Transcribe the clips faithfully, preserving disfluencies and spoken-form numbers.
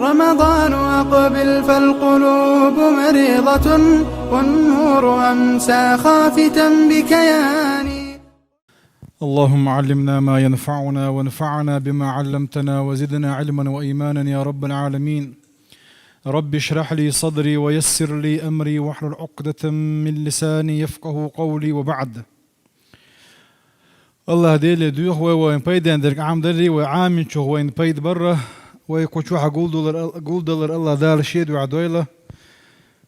رمضان أقبل فالقلوب مريضة، والنور أمسى خافتا بكياني. اللهم علمنا ما ينفعنا، وانفعنا بما علمتنا، وزدنا علما وإيمانا يا رب العالمين. رب اشرح لي صدري، ويسر لي أمري، واحلل عقدة من لساني يفقه قولي، وبعد. АллахӀ Деле доьху вай вайна пайден дерг Ӏамадаррий, вай Ӏаминчух вайна пайда барра, вай кху чохь гулдалар, гулдалар АллахӀ Дала Шен дуьхьа дойла.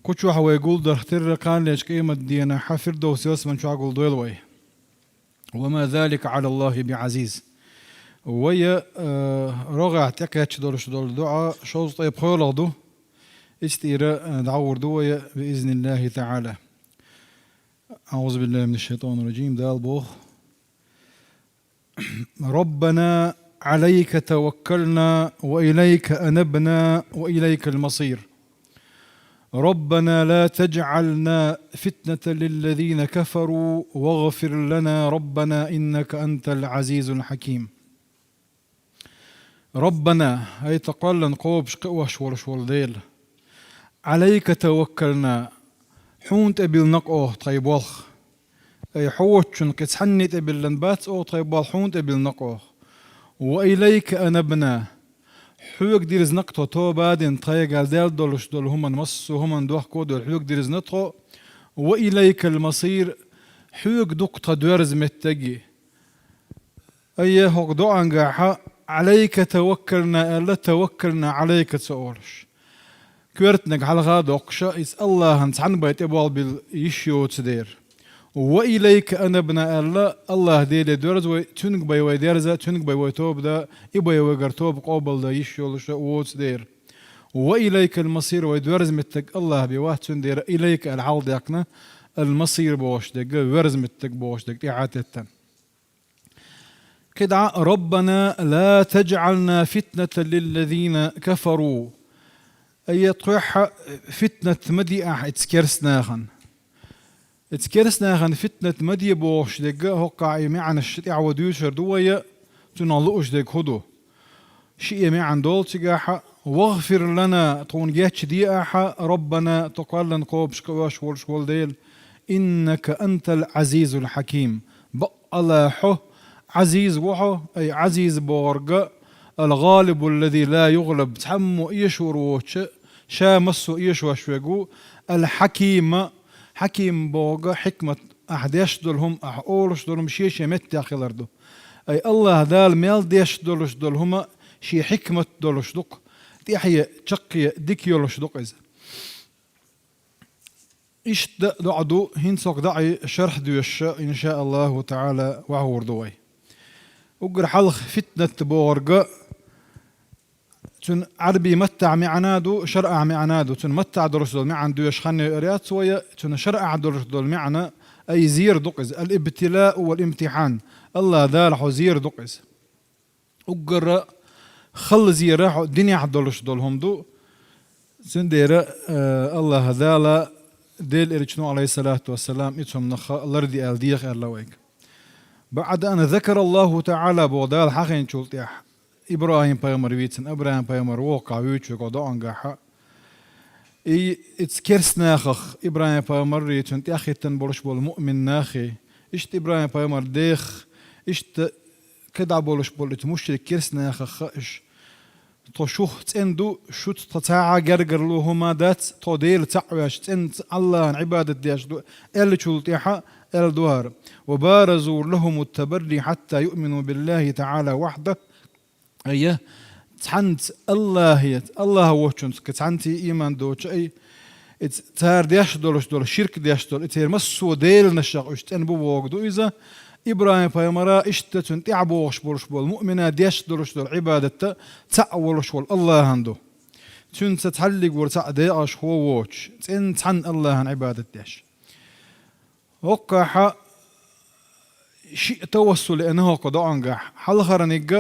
Кху чохь вай гулдарх терра, кханлечу къематдийнахь Фирдовс ялсаман чохь гулдойла вай. وما ذلك على الله بعزيز. Вай, э, рогӀехь тӀекхаьчна долуш долу доӀа шовзткъе пхоьалгӀа ду. Иза тӀера, э, дӀагӀур ду вай, биизниллахӀи таӀала. أعوذ بالله من الشيطان الرجيم. Дала боху: ربنا عليك توكلنا وإليك أنبنا وإليك المصير. ربنا لا تجعلنا فتنة للذين كفروا واغفر لنا ربنا إنك أنت العزيز الحكيم. ربنا, ай тхан кхоллан кхобуш кхиош волуш волу Дела. عليك توكلنا, хьуна тӀе биллина-кх оха тхайн болх. Ай хьо воцчунна кхин цхьанне тӀе биллина бац оха тхайн болх, хьуна тӀе биллина-кх оха. وإليك أنبنا, хьоьга дирзина-кх тхо, тоба а дина, тхайгал даьлла долуш долу хӀуманна, массо а хӀуманна дохко а долу, хьоьга дирзина тхо. وإليك المصير, хьоьга ду-кх тхан доьрза меттиг. Ай, хӀокху доӀангахьа عليك توكلنا аьлла, توكلنا عليك ца олуш. Коьртаниг хьалха а доккхуша, иза АллахӀан цхьанна бен тӀеболбилла йиш йоцу дера. وإليك أنبنا аьлла, АллахӀ Деле доьрза вай, Цуьнга бен вай дерза, Цуьнга бен вай тоба дан, И бен вайгара тоба къобалдан йиш йолуша воцу дера. وإليك المصير, вай доьрза меттиг АллахӀ бен вац, цундела إليك аьлла хьалхадаьккхина, المصير бохуш дерг, воьрза меттиг бохуш дерг тӀаьхьа теттина. КхидӀа: ربنا لا تجعلنا فتنة للذين كفروا. Ай, тхоьхьа фитнат ма де ахь оцу керстанахана. Оцу керстанахана фитнат ма де бохуш дерг, хӀокхахь и маьӀнаш тӀаьхьа вай дуьйцур ду вай, цунах лууш дерг хӀун ду? Шиъ маьӀна долу цигахьа: واغفر لنا, тхуна гечде ахьа, ربنا, тхан кхоллан кхобуш кхиош волуш волу Дела, إنك أنت العزيز الحكيم. Бакъ- Ала хьо Ӏазиз ву хьо, ай Ӏазиз бохург, الغالب الذي لا يغلب, цхьаммо эшор воцуш, ша массо а эшош верг ву, الحكيم, хьаким бохург хьикмат, ахь деш долу хӀума, ахь олуш долу хӀума шен-шен меттехь хилар ду. Ай АллахӀ Дала мел деш долуш долу хӀума шен хьикмат долуш ду-кх, тӀаьхье, чаккхе, дика йолуш ду-кх иза. Иштта доӀа ду, хӀинца хӀокху доӀин шархь доьшуш, иншааллаху таӀала, вахьур ду вай. Уггар хьалха фитнат бохург, цуьнан Ӏарбийн маттахь маьӀна а ду, шарӀахь маьӀна а ду. Цуьнан маттахь долуш долу маьӀна доьшуш хан йойур яц вай, цуьнан шарӀахь долуш долу маьӀна, ай зер ду-кх иза, الابتلاء والامتحان. АллахӀ Дала хьо зер ду-кх иза. Уггар халла зер хьо динехь долуш долу хӀума ду. Цундела, э, АллахӀ Дала Делан Элчано, Ӏалайхиссалату вассалам, и цомнах ларде аьлла деха аьлла вайга. بعد أن ذكر الله تعالى боху Дала хьахийначул тӀаьхьа, ИбрахӀим-пайхамар вийцина, ИбрахӀим-пайхамар воху кхахь вуьйцу вегахь доӀангахьа. И, иза керстанахах, ИбрахӀим-пайхамаррий, цунна тӀаьхьахӀиттина болуш болу муъмин нахий, иштта ИбрахӀим-пайхамар дех, иштта кхидӀа болуш болу иза мушрик керстанахах хаьаш: тхо шух цӀена ду, шуьца тхан цхьа а гергарло хӀума дац, тхо Дела цхьаъ веш, цӀена АллахӀан Ӏибадат деш ду, аьллачул тӀаьхьа аьлла ду хӀара: وبارزوا لهم التبري حتى يؤمنوا بالله تعالى وحده. Ай, цхьаьнца АллахӀе, АллахӀ воцчунца кхин цхьаьнца ийман доцуш, ай, иза цара деш долуш долу, ширк деш долу, и церан массо а деланашах уьш цӀена бу бохург ду иза. ИбрахӀим-пайхамара иштта цунна тӀаьхьа богӀуш болуш болу муъмина деш долуш долу Ӏибадатта цхьаъ волуш волу АллахӀан ду. Цуьнца цхьаллиг вара цхьаъ декъашхо воцуш, цӀена цхьаьна АллахӀан Ӏибадат деш. ХӀокхахьа шиъ тавассул еана хӀокху доӀангахь. Хьалхарниг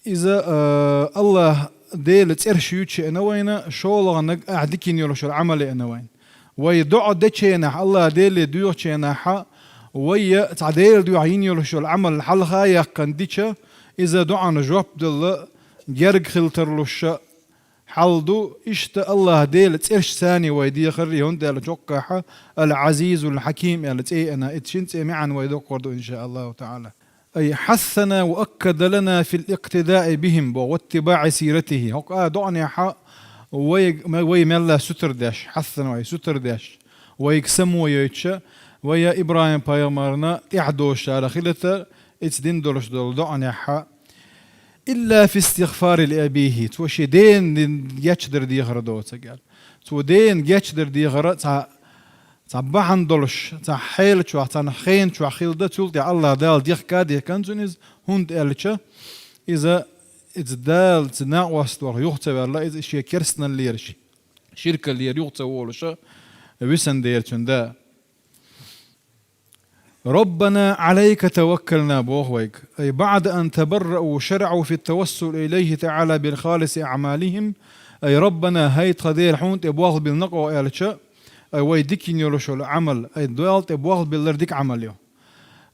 иза, а, АллахӀ Делан цӀераш юьйцуш еана вайна, шолгӀаниг ахь дика йина йолуш йолу Ӏамал еана вайна. Вай доӀа дечу хенахь, АллахӀ Деле доьхучу хенахьа, вай цхьа Делан дуьхьа йина йолуш йолу Ӏамал хьалха а яьккхина дича, иза доӀана жоп делла, герга хила тарлуш хьал ду. Иштта АллахӀ Делан цӀерашца вай дехар, хӀунда аьлча хӀокхахь Ал-Ӏазизул Хьаким аьлла цӀе а яьнна, итт шин цӀен маьӀна вай доккхур ду, иншааллаху таӀала. أي حثنا وأكد لنا في الاقتداء بهم واتباع سيرتهم. ХӀокху а доӀанехь вай, вай мелла сутара деш, хьассана вай, сутара деш, вайга само йойтуш, вай ИбрахӀим-пайхамарна тӀаьхьа дозуш хилийта, иза дина долуш долу доӀанехь, إلا في استغفار لأبيه, цо шен дена гечдар дехар доцург аьлла. Цо дена гечдар дехар цхьа, цхьа бахьана долуш, цхьа хьелачохь, цхьана хеначохь хилла, цул тӀаьхьа АллахӀ Дала дихка а дихкина цунна иза, хӀунда аьлча иза, иза Дала, цу накъосталлех юха ца ваьлла, иза шен керстаналлера, ши-, ширкаллера юха ца волуш висина дера цуьнан да. ربنا عليك توكلنا, боху вайга. أي بعد أن تبرأوا وشرعوا في التوسل إليه تعالى بخالص أعمالهم. أي ربنا, хӀай тхан Дела, хьуна тӀе болх биллина-кх оха аьлча, ай вай дика йина йолуш йолу Ӏамал, ай Дала тӀе болх биллар дика Ӏамал ю.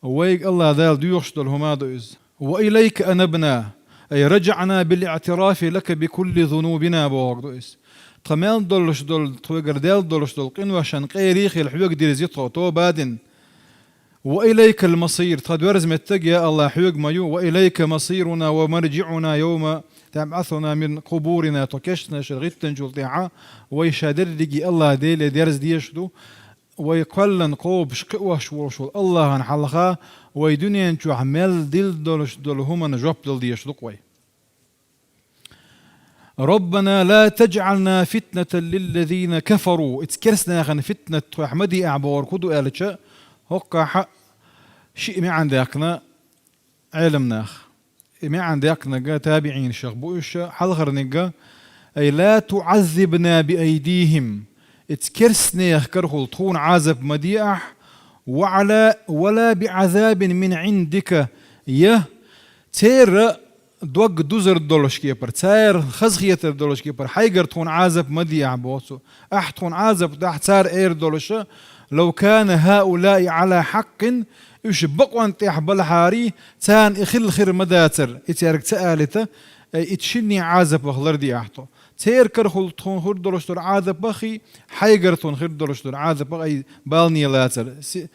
Вайга АллахӀ Дала доьхуш долу хӀума ду иза. وإليك أنبنا, أي رجعنا بالاعتراف لك بكل ذنوبنا, бохург ду иза. Тхан мел долуш долу, тхоьгара делла долуш долу къиношна къера хилла хьоьга дирзина тхо, тоба а дина. وإليك المصير, тхан доьрзу меттиг, я АллахӀ, хьоьга ма ю. وإليك مصيرنا ومرجعنا يوم تبعثنا من قبورنا, тхо кешнашкара гӀиттинчул тӀаьхьа вай ша дерриге АллахӀ Деле дерза дезаш ду. Вай кхоьллина кхобуш, кхиош волуш волу АллахӀана хьалха вай дуьнен чохь мел дилла долуш долу хӀуманна жоп дала дезаш ду-кх вай. ربنا لا تجعلنا فتنة للذين كفروا. Иза керстанехана фитнат тхох ма де ахь бохург хӀун ду аьлча, хӀокхахь шиъ маьӀна даьккхина Ӏеламнаха. И маьӀна даьккхинарг табиӀинашех бу уьш, хьалхарниг: أي لا تعذبنا بأيديهم. Иза керстанех карахула тхуна Ӏазап ма де ахь, وعلى, ولا بعذاب من عندك, я церан дог дузар долуш кепара, церан хазахетар долуш кепара хьайгара тхуна Ӏазап ма де ахь, боху цо. Ахь тхуна Ӏазап дахь цара эр долуш: لو كان هؤلاء على حق, уьш бакъонна тӀехь балахьара, царна и хилла хир ма дацара, и цаьрга ца алийта, ай, итт шинне Ӏазапах ларде ахь тхо. Церан карахула тхуна хир долуш долу Ӏазапах а, хьайгара тхуна хир долуш долу Ӏазапах а, ай, балане лацара. Си-,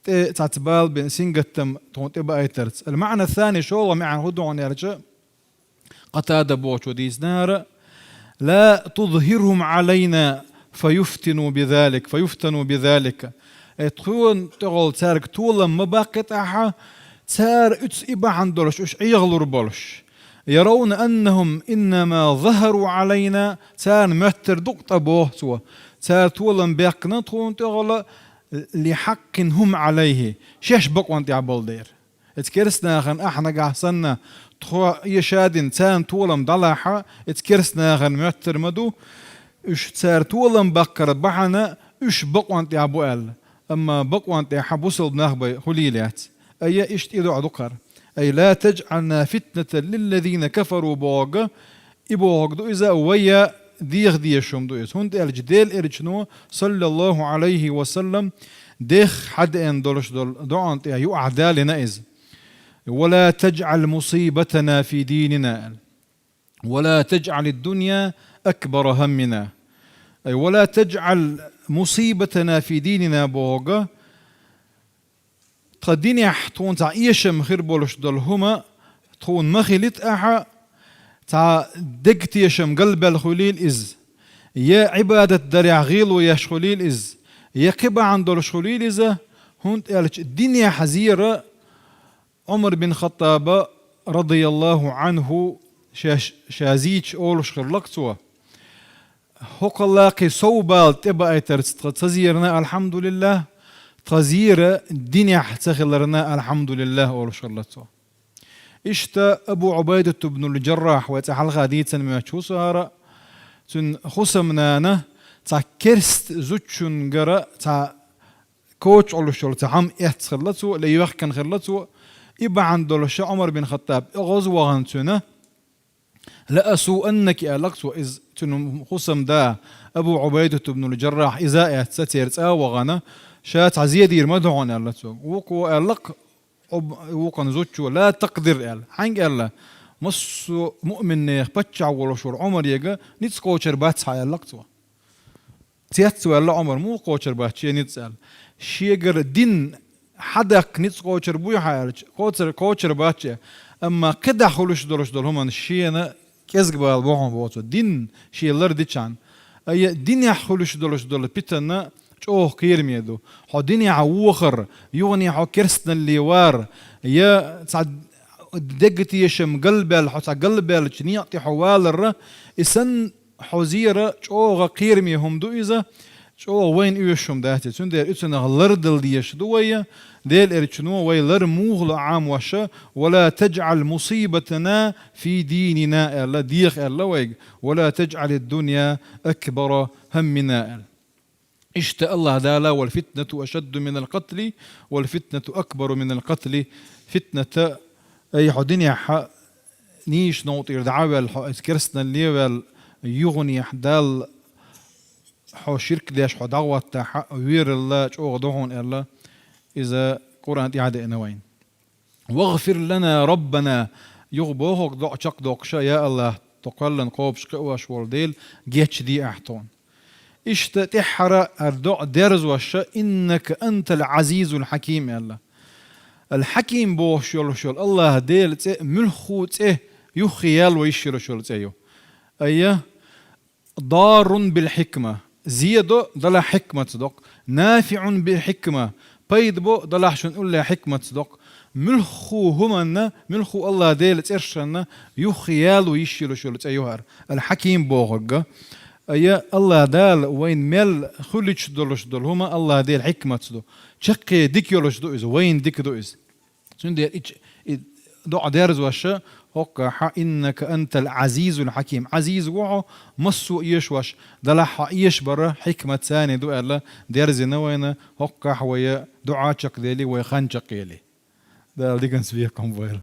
тӀе цхьацца бала бина, сингаттам тхуна тӀе баийтарца. المعنى الثاني, шолгӀа маьӀна хӀун ду хьуна аьлча, Къатада бохучо дийцинера: لا تظهرهم علينا فيفتنوا بذلك، فيفتنوا بذلك. Ай, тхуна тӀехула цаьрга толам ма баккхийта ахьа, цара уьцу и бахьана долуш, уьш Ӏехалур болуш. يرون أنهم إنما ظهروا علينا, царна моьттар ду-кх тӀе, боху цо. Цара толам баьккхина тхуна тӀехула, لحق هم عليه, шаьш бакъонна тӀехь болу дера. Иза керстанахана ахь нагахь санна тхо эшадина царна толам дӀалахь, иза керстанахана моьттар ма ду, уьш цара толам баккхар бахьана уьш бакъонна тӀехь бу аьлла. Амма бакъонна тӀехь бусалба нах бен хуьлийла яц. Ай, иштта и доӀа ду-кх хӀара. أي لا تجعلنا فتنة للذين كفروا бохург, и бохург ду иза, вай деха дезаш хӀума ду иза. ХӀунда аьлча Делан Элчано, саллаллаху Ӏалайхи ва саллам, дех хьадеана долуш долу доӀанна тӀе юкъахь далийна иза: ولا تجعل مصيبتنا في ديننا, ولا تجعل الدنيا أكبر همنا. Ай, ولا تجعل مصيبتنا في ديننا бохург, тхан динехь тхуна цхьа эшам хир болуш долу хӀума тхуна ма хилийта ахьа, цхьа дегтешам галбаьлла хуьлийла иза, я Ӏибадат дарехь гӀело еш хуьлийла иза, я кхин бахьана долуш хуьлийла иза, хӀунда аьлча динехь зийра Ӏумар бин Хаттаба, радияллаху Ӏанху, шаьш, ша зийча олуш хилла-кх цо: «ХӀокхалла кхин сов бала тӀебаийтарца тхан ца зийрина, алхьамдулиллахӀ, тхан зийра динехь ца хиларна, алхьамдулиллахӀ», олуш хилла цо. Иштта Абу Ӏубайдат ибн ал-Джаррахь, вай цкъа хьалха дийцина моьттуш ву со хӀара, цуьнан хӀусамнана цхьа керста зудчуьнгара цхьа коча Ӏулуш йолу цхьа хӀума эцна хилла цо, ле йоьхкина хилла цо. И бахьана долуш Ӏумар бин Хаттаб оьгӀаз вахана цуьнан, «لأسوءنك», аьлла-кх цо, иза цуьнан хӀусамда Абу Ӏубайдат ибн ал-Джаррахь иза а эцна, церан цӀа а вахана, ша цхьа зе дийр ма ду хьуна, аьлла цо. Вукхо аьлла-кх, Ӏуб-, вукхун зудчо: «لا تقدر», аьлла. Хьаьнга аьлла? Массо а муъминех паччахь волуш вара Ӏумарега ницкъ кхочур бац хьа аьлла-кх цо. Цецваьлла Ӏумар, муха кхочур бац шен ницкъ аьлла. Шегара дин хьадаккха ницкъ кхочур буй хьа аьлча, кхоцар-, кхочур бац шен. Амма кхидӀа хуьлуш долуш долу хӀуманна шена кӀезиг бала бохьун боцу. Дин шен лардичхьана. Айя, динехь хуьлуш долуш долу питана чӀогӀа кхераме ду. Хьо динехь вохар, юхане хьо керстаналле вар, я цхьа дега тешам галбаьлла, хьо цхьа галбаьллачу некъа тӀе хьо валарра, и санна хьо зера чӀогӀа кхераме хӀума ду иза, чӀогӀа вайна оьшуш хӀума дац иза. Цундела и цунах лардала дезаш ду вай, Делан Элчано вай лар муха ло Ӏамош, «ولا تجعل مصيبتنا في ديننا», аьлла, деха аьлла вайга, «ولا تجعل الدنيا أكبر همنا», аьлла. Иштта АллахӀ Дала: «والفتنة أشد من القتل، والفتنة أكبر من القتل». Фитната, ай, хьо динехь нийса новкъа тӀера дӀа а ваьлла, хьо иза керстаналле а ваьлла, юханехь Далла хьо ширк деш хьо дӀахӀоттахь, вералла чӀогӀа ду хьуна аьлла, иза Къуръан тӀехь а деана вайна. «واغفر لنا ربنا», юха бохург доӀа чекхдоккхуш: «Я АллахӀ, тхо кхоьллина кхобуш кхиош волу Дела, гечде ахь тхуна». Иштта тӀаьххьара хӀара доӀа дерзош: «إنك أنت العزيز الحكيم», аьлла. Ал-Хьаким бохуш йолуш йолу АллахӀ Делан цӀе муьлхху цӀе юххе яло йиш йолуш йолу цӀе ю. Айя, «ضار بالحكمة», зе до, делахь хьикматца до-кх, «نافع بالحكمة», пайда бо, делахь шуна уллехь хьикматца до-кх. Муьлхху хӀуманна, муьлхху АллахӀ Делан цӀершна юххе яло йиш йолуш йолу цӀе ю хӀара, Ал-Хьаким бохург. Айя, АллахӀ Дала вайна мел хуьлуьйтуш долуш долу хӀума АллахӀ Делан хьикматца ду. Чаккхе дика йолуш ду иза, вайна дика ду иза. Цундела и ч-, и доӀа дерзош хӀокхахь: «إنك أنت العزيز الحكيم». Ӏазиз ву хьо, массо а эшош, делахь хьо эшабар хьикматца ду аьлла, дерзийна вайна, хӀокхахь вай доӀа чекхдели, вай хан чекхъели. Дала диканца векхам войла.